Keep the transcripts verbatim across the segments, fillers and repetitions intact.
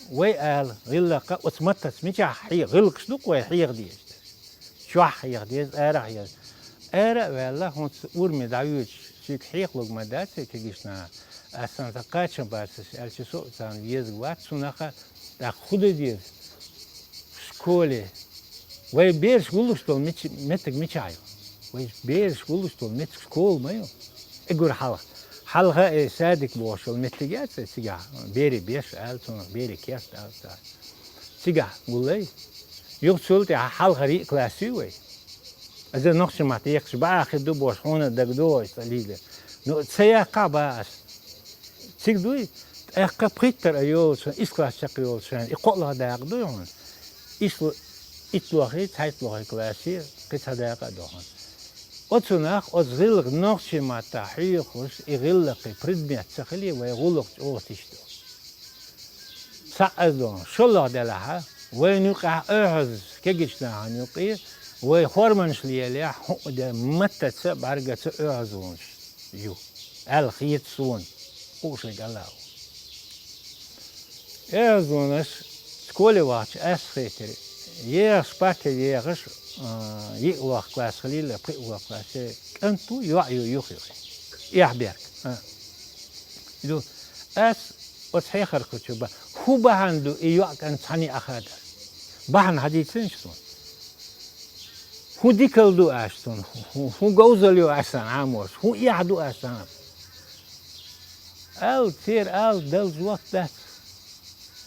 Вай ала гӀиллакха оцу маттаца мичахь хье-, гӀиллакхаш ду-кх вай хьеха дезаш. Чохь хьеха деза, арахь хьеха. Ара а ваьлла, хӀинца ураме дӀавоьдуш, соьга хьехалург ма дац, кегийчу наха. Ас царна кхачам бацаш аьлча, со а царна везарг вац, цунах а тӀаккха хӀун дан деза? Школе. Вай бераш гуллуш долу мича-, меттиг мичахь ю? Вай бераш гуллуш долу меттиг школа ма ю. Уггар хьалха. Хьалха и садик бохуш йолу меттиг яц и цигахь. Берийн беш аьлла, цунах берийн керт аьлла цара. Цигахь гуллий? Юха цул тӀаьхьа хьалхара йиъ класс ю вай. Иза нохчийн маттахь дехкаш бакъахь хир ду бохуш, хьуна дагадогӀу иза цӀа лело. Ну, ца яьккхахь бах ас. Цига дуй, тӀаккха пхийттара а йолчу, исс класс чекх йолчу хенахь, и кхоалгӀа дакъа дуй хьуна. Исс ло-, иттлохий, цхьайтталгӀий классий, кхин цхьа дакъа а ду хьуна. Оцунах оцу гӀиллакх-, нохчийн маттахь хьоьхуш, и гӀиллакхе предмет ца хилий, вай гӀуллакх чӀогӀа тиша ду. Цхьаъ ас ду хьуна, шолгӀа делахь, вайна юкъахь оьгӀаз, кегийчу нахана юкъе, вай форманаш лелахь, хӀуъа де маттаца а, бӀаьргаца а оьгӀазонаш ю, аьлла хета суна, хууш верг АллахӀ ву. ОьгӀазонаш школе вахча ас хетира, ехаш, парте ехаш, а, йиълагӀа класс хилийла, пхиълагӀа класс, кӀант ву, йоӀ ю, юха ю. Эхь берг. А. Ду, ас оцу хьехархочо бан, хӀун бахьана ду и йоӀ кӀант цхьаьна а хадара? Бахьана хьадийцинчу суна. ХӀун дикалла ду аш цунна? ХӀун, хӀун говзалла ю аш царна Ӏамош? ХӀун эхь ду аш царна? Аьлла, церан ала дала жоп дац.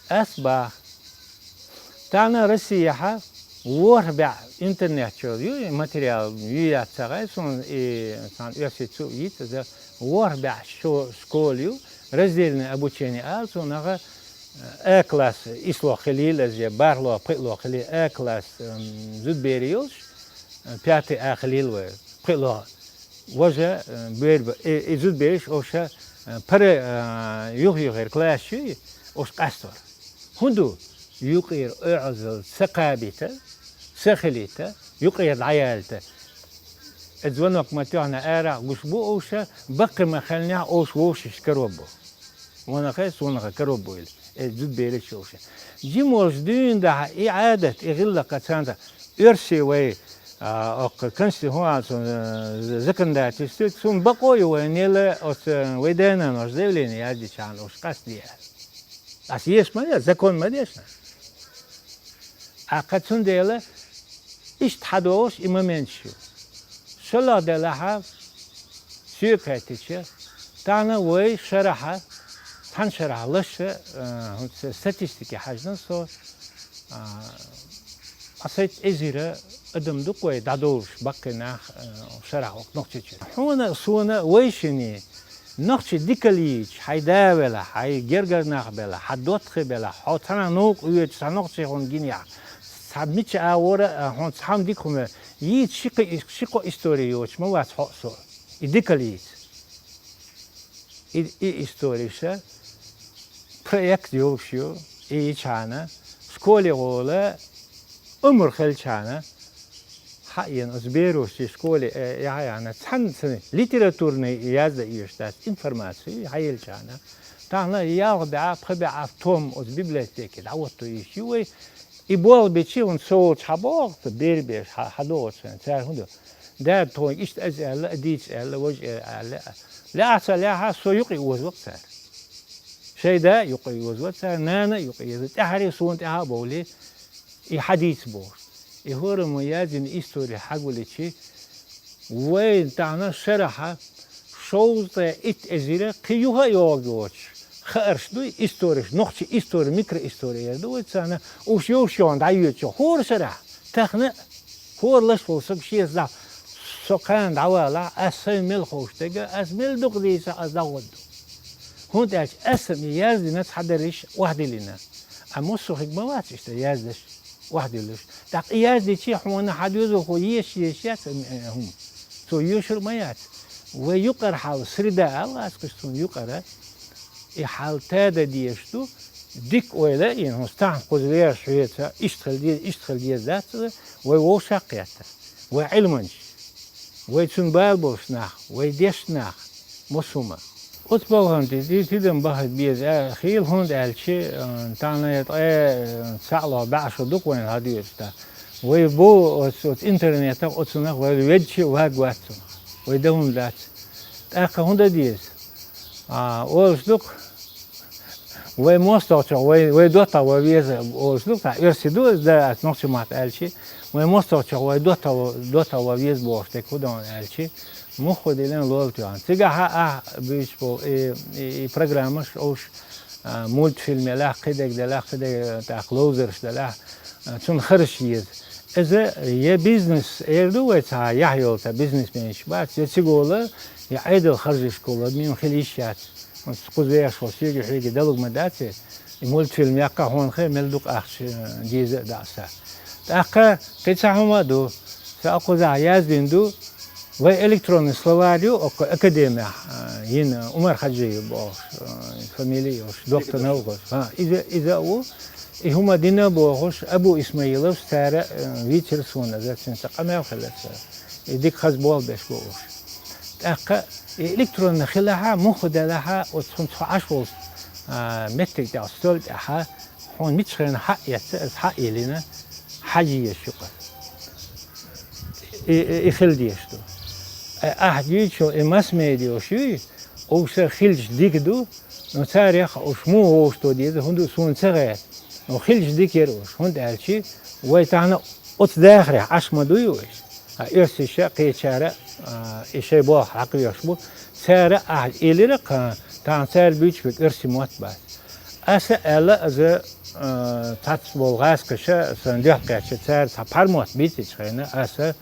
Ас баха. Тахана Россияхьа ворхӀ бӀе интернет чу ю и материал, ю яц ца гӀай, суна и цхьана оьрсийн цу а йиц, иза ворхӀ бӀе шо-, школа ю, раздельное обучение ала, цунах А класс, исслогӀа хилийла иза, бархӀлогӀа, пхиълогӀа хилийла, А класс, м, зудаберий йолуш, э, пятый А хилийла вай, пхиълогӀа. Важа, э, берба, и, и зудабераш оша, э, пара, э, юха-юхера класс ю, ош къастор. ХӀун ду? Юкъера оьгӀазалла ца кхабийта, ца хилийта, юкъера дӀаялийта. И звонок ма тоьхна арахь гуш бу оша, баккхий ма хиллехь оша вовшашка карор бу. Ванах а, сонах а карор бу ила. Э, зудабераш оша. Жима волуш дуьйна дахьа и Ӏадат, и гӀиллакх царна оьрсий вай, а, оккха конститу-, хӀун аьлла цунна, э, законодательство, цунна бакъо ю вай нела оцу, э, вай даьй-наноша заявление яздича хьана оша къастаде аьлла. Ас еш ма яц, закон ма дешна. Аккха цундела иштта хьадогӀуш и моменташ ю. ШолгӀа делахьа, соьга хаьттича, тахана вай шарахьа, цхьана шарахьа лаша, а, хӀунца статистике хьаьжна со, а, Ӏа сайт эзира адам ду-кх вай дӀадолуш баккхий нах, а, шарахь воккха Нохчийчуьра. Хьуна, сона, вай шине, нохчий дикалла йийча, хьайн да велахь, хьайн гергара нах белахь, хьан доттагӀий белахь, хьо цхьана новкъа воьдуш, цхьа нохчий хьуна гинехь, цхьа мича а вара, а, хьуна цхьамма дика хӀума, йийца ши кхи-, ши-кхо истори йоцуш ма вац хьо а, со а. И дикалла йийца. И, и историша проект йолуш ю, и йичхьана, школе гӀола, омра хилчхьана, хьаена оцу берашчий школе, э, яхьа яхьана, цхьаьна ца литературный язда оьшуш дац информацию, хьаелчхьана. Тахана ялх бӀе, пхи бӀе том оцу библиотеке дӀахӀотто йиш ю вай. И болх бичи, хӀунда со волчу хьан боху, бераш хьан, хьан догӀучу хенахь, цара хӀун ду? Дада тхуна иштта аса аьлла, а дийца аьлла, важа аьлла. Лаьа ца лаьхьа, со юкъе оза ваха цара. Шайн да а юкъе оза ваха цара, нана а юкъе оза, тӀаьхьаре суна тӀаьхьа а бовлий, и хьадийца бохуш. И хӀора ма яздина истори хьагуличи, вайн тахана шарахьа шовзткъе итт эзира кхин юха а йогӀу йоцуш. Хаарш дуй, историш, нохчий истори, микроистория яр ду вай царна, уьш йовш йогӀун дӀайоьдучу хӀора шарахь, тахана а, хӀора лаш волу саг шеца дӀа, со кхана дӀавалахь, ас сайн мел ховш дерг, ас мел дукха дийца, ас дӀагӀодду. ХӀунда аьлча аса ма яздина цхьа дариш охьадиллина. Амма массо хиг ма вац иштта яздаш, охьадиллаш. ТӀаккха и яздичи хьуна хьан доьзалхо еш, еш яц, ам, э, хӀума. Цо йоьшур а ма яц. Вай юкъара хьал среда аьлла, аскаш цунна юкъара. И хьал тада дезаш ду, дика ойла а йина, хӀун стахьна кхуза веш хьоьца, иштта хила деза, иштта хила деза дац, вай вовшах а кхетта. Вай Ӏилманча, вай цунна бала болуш нах, вай дешна нах, массо хӀума. Оцу балхана тӀе тидам бахийта беза, а, хила, хӀунда аьлча, а, тахана ткъе, а, цхьаалгӀа бӀе шо ду-кх вайна хьадоьдуш тӀаккха. Вай бу оцу, оцу интернетах, оцунах вай веддача а вагавац цунах. Вай дан хӀума дац. ТӀаккха хӀун дан деза? А, олуш ду-кх, вай мостагӀчох, вай, вай доттагӀа ван веза олуш ду-кх, цхьа оьрси ду иза, да, ас нохчийн маттахь аьлча, вай мостагӀчох вай доттагӀа, доттагӀа ван веза бохуш дерг хӀун ду аьлча, муха диллина лола тоьхна. Цигахь ахь буьйцуш болу и, и, и программаш, уьш, а, мультфильм ялахь, кхидерг делахь, кхидерг, тӀаккха ловзарш делахь, а, цунна харжаш еза. Иза я бизнес, эр ду вай, цхьа яхь йолу цхьа бизнесменаш бац, я цига волу, я Ӏедал харжашка волу, муьлхха хила йиш яц. Оцу кхузахь шо соьга-хьоьга далург ма дац и, и мультфильм яккха хьуна хе, мел дукха ахча, э, деза а даӀса. ТӀаккха кхин цхьа хӀума а ду, сан кхузахь яздина ду, вай электронный словарь ю, окху академехь, э, йина, Умар-Хаджиев бохуш, э, фамилия йолуш, доктор наук волуш. ХӀа, иза, иза а ву, и хӀума дина бохуш, Абу Исмаиловс цара, э, вийцира суна, иза цуьнца къамел хилла цара. И дика хаза болх беш бу уьш. ТӀаккха и электронный хилахь а, муха делахь а, оцу хӀума цхьа Ӏаш волу, а, меттиг тӀехь, стол тӀехь, хьуна мичхьана хьаъ эцна, аса хьаъ йиллина, хьажа езаш ю-кх. И, и, и хила дезаш ду. Э, ахь дуьйцуш йолу и масс-медиаш юй, уьш хилча дика ду, но царех уьш муха вовшахто деза, хӀунда суна ца хаьа. Но хилча дика яра уьш, хӀунда аьлча вай тахана оцу дахарехь Ӏаш ма дуй уьш. А оьрсаша а, кхечара а, а, и шайн болх хьакхоьхьуш бу. Цара ахь элира-кх, тахана цара буьйцуш берг оьрсийн мотт бац. Аса аьлла, иза, а, цхьацца болу гӀазкхаша сан дуьхьа кхаьчча, цара цхьа пхьармотт бийцича хенахь, аса: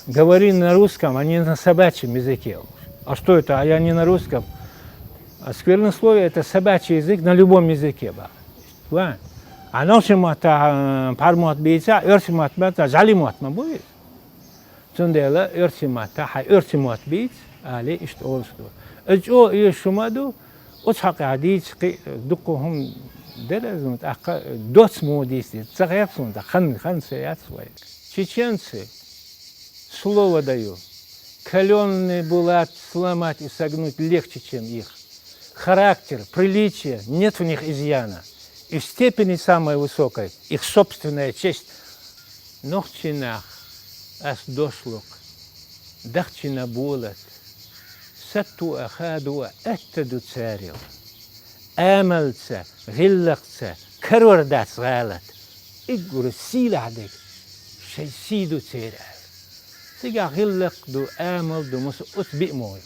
«Говори на русском, а не на собачьем языке». А что это? А я не на русском. А сквернословие — это собачий язык на любом языке, бах. Ва? А нохчийн маттахь, а, пхьармотт бийцахь, оьрсийн мотт бийцахь, жӀаьлин мотт ма бу иза. Цундела оьрсийн маттахь хьайн оьрсийн мотт бийца, алий, иштта олуш ду. Иза чӀогӀа оьшуш хӀума а ду, оцу хьокъехь дийца кхин а дуккха хӀума дара иза, тӀаккха доцца муха дийца деза, ца хета суна, ткъа хан, хан ца яц вай. Чеченцы, слово даю, калёный булат сломать и согнуть легче, чем их. Характер, приличие, нет в них изъяна. И в степени самой высокой их собственная честь. Нохчийн нах, ас дош ло-кх, дахчина болат, сатто а, хадо а атта ду царел. Амалца, гӀиллакхца карор дац гӀалат, уггар сийлахь дерг шайн сий ду церан аьлла. Цигахь гӀиллакх ду, амал ду, масал оцу биъ мо ю.